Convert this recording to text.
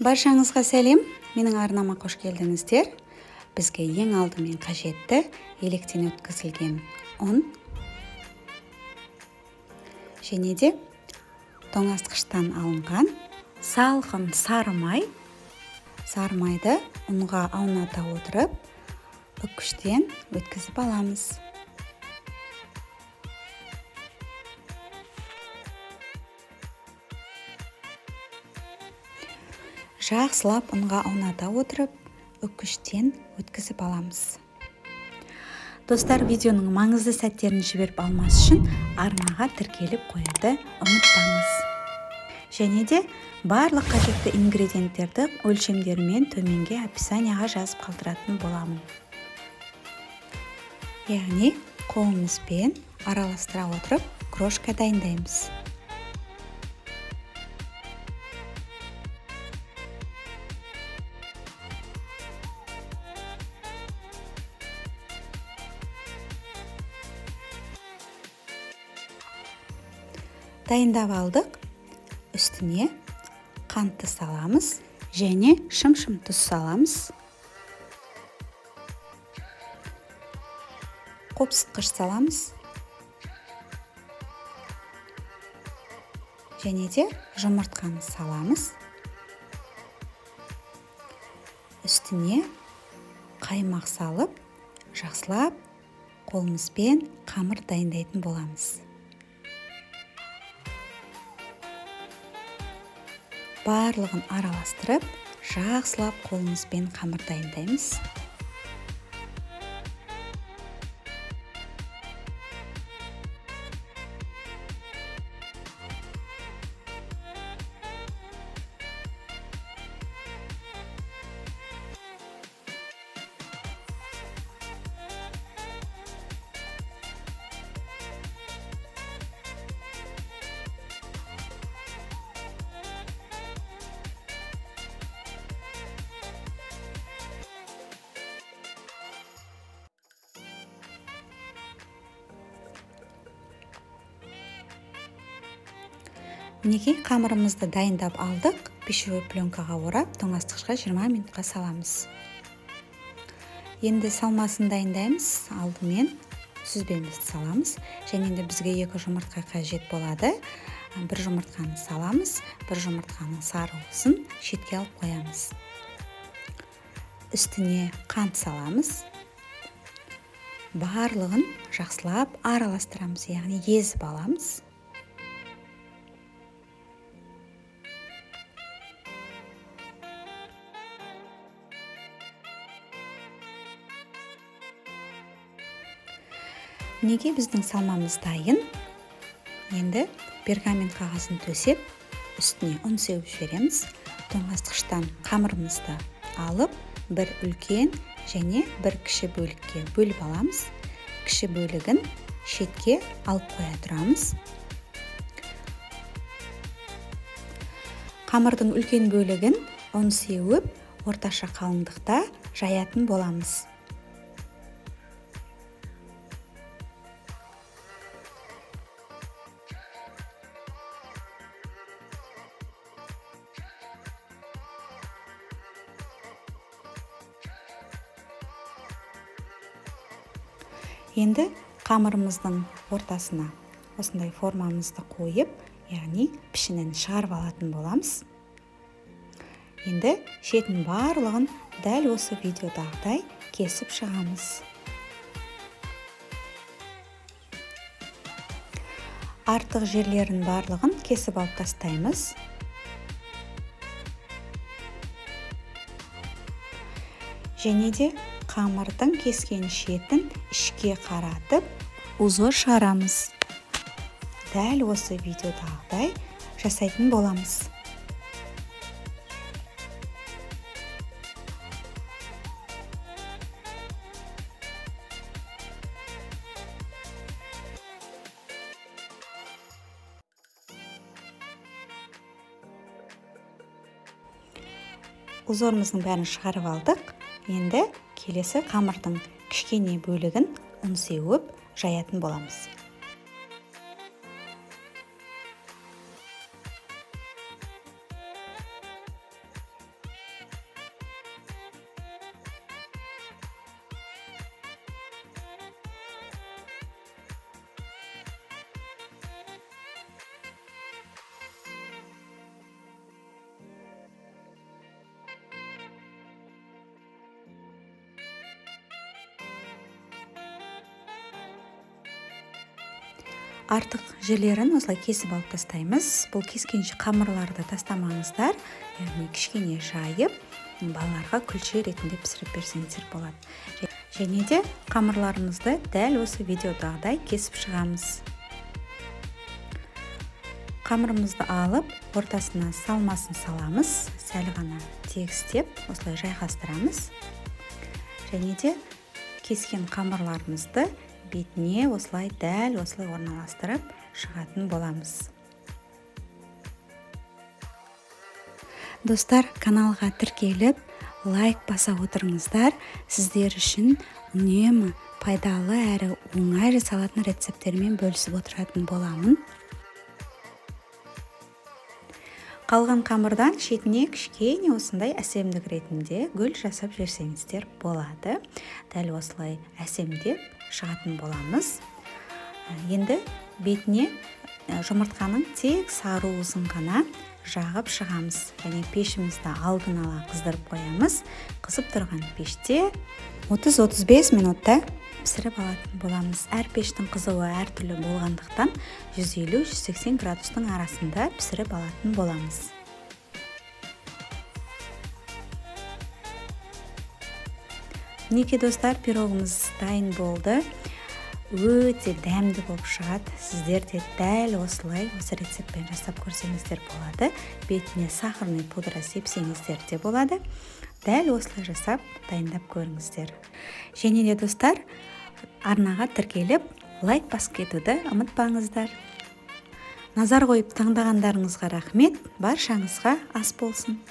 Баршаңызға сәлем, менің арнама қош келдіңіздер. Бізге ең алдымен қажетті електен өткізілген ұн және де тоңазытқыштан алынған салқын сары май. Сары майды ұнға ауната отырып, үккіштен өткізіп аламыз. Жақсылап ұнға ауната отырып, үккіштен өткізіп аламыз. Достар, видеоның маңызды сәттерін жіберіп алмас үшін арнаға тіркеліп қоюды ұмытпаңыз. Және де барлық қажетті ингредиенттерді өлшемдерімен төменге описанияға жазып қалдыратын боламын. Яғни қолымызбен араластыра отырып крошка дайындаймыз. Дайындап алдық. Үстіне қантты саламыз және шым-шым тұз саламыз. Қопсытқыш саламыз. Және де жұмыртқаны саламыз. Үстіне қаймақ салып, жақсылап қолымызбен қамыр дайындайтын боламыз. Барлығын араластырып, жақсылап қолымызбен қамыр дайындаймыз. Мінекей қамырымызды дайындап алдық. Пищевой пленкаға орап, тоңазытқышқа 20 минутқа саламыз. Енді салмасын дайындаймыз. Алдымен сүзбемізді саламыз. Және де бізге 2 жұмыртқа қажет болады. Бір жұмыртқаны саламыз, бір жұмыртқаның сары уысын шетке алып қоямыз. Үстіне қант саламыз. Барлығын жақсылап араластырамыз, яғни езіп аламыз. Мінекей біздің салмамыз дайын. Енді пергамент қағазын төсеп, үстіне ұн сеуіп жібереміз. Тоңазытқыштан қамырымызды алып, бір үлкен және бір кіші бөлікке бөліп аламыз. Кіші бөлігін шетке алып қоя тұрамыз. Қамырдың үлкен бөлігін ұн сеуіп, орташа қалыңдықта жаятын боламыз. Енді қамырымыздың ортасына осындай формамызды қойып, яғни пішінін шығарып алатын боламыз. Енді шетін барлығын дәл осы видеодағыдай кесіп шығамыз. Артық жерлерін барлығын кесіп алып тастаймыз. Және де қамырдың кескен шетін ішке қаратып, узор шығарамыз. Дәл осы видеодағыдай жасайтын боламыз. Узорымыздың бәрін шығарып алдық. Енді келесі қамырдың кішкене бөлігін ұн сеуіп жаятын боламыз. Артық жерлерін осылай кесіп алып тастаймыз. Бұл кескен қамырларды тастамаңыздар, яғни кішкене жайып, балаларға күлше ретінде пісіріп берсеңіздер болады. Және де қамырларымызды дәл осы видеодағыдай кесіп шығамыз. Қамырымызды алып, ортасына салмасын саламыз, сәл ғана тегістеп, осылай жайғастырамыз. Және де кескен қамырларымызды бетіне осылай дәл осылай орналастырып шығатын боламыз. Достар, каналға тіркеліп, лайк баса отырыңыздар. Сіздер үшін үнемі пайдалы әрі оңай жасалатын рецепттермен бөлісіп отыратын боламын. Қалған қамырдан шетіне кішкене осындай әсемдік ретінде гүл жасап жіберсеңіздер болады. Дәл осылай әсемдеп шығатын боламыз. Енді бетіне жұмыртқаның тек сары уызын ғана жағып шығамыз. Және пешімізді алдын ала қыздырып қоямыз. Қызып тұрған пеште 30-35 минутта пісіріп алатын боламыз. Әр пештің қызуы әртүрлі болғандықтан 150-180 градустың арасында пісіріп алатын боламыз. Мінекей достар, пирогымыз дайын болды. Өте дәмді болып шығады. Сіздер де дәл осылай осы рецептпен жасап көрсеңіздер болады. Бетіне сахарный пудра сепсеңіздер де болады. Дәл осылай жасап дайындап көріңіздер. Және де достар, арнаға тіркеліп, лайк басып кетуді ұмытпаңыздар. Назар қойып тыңдағандарыңызға рахмет. Баршаңызға ас болсын.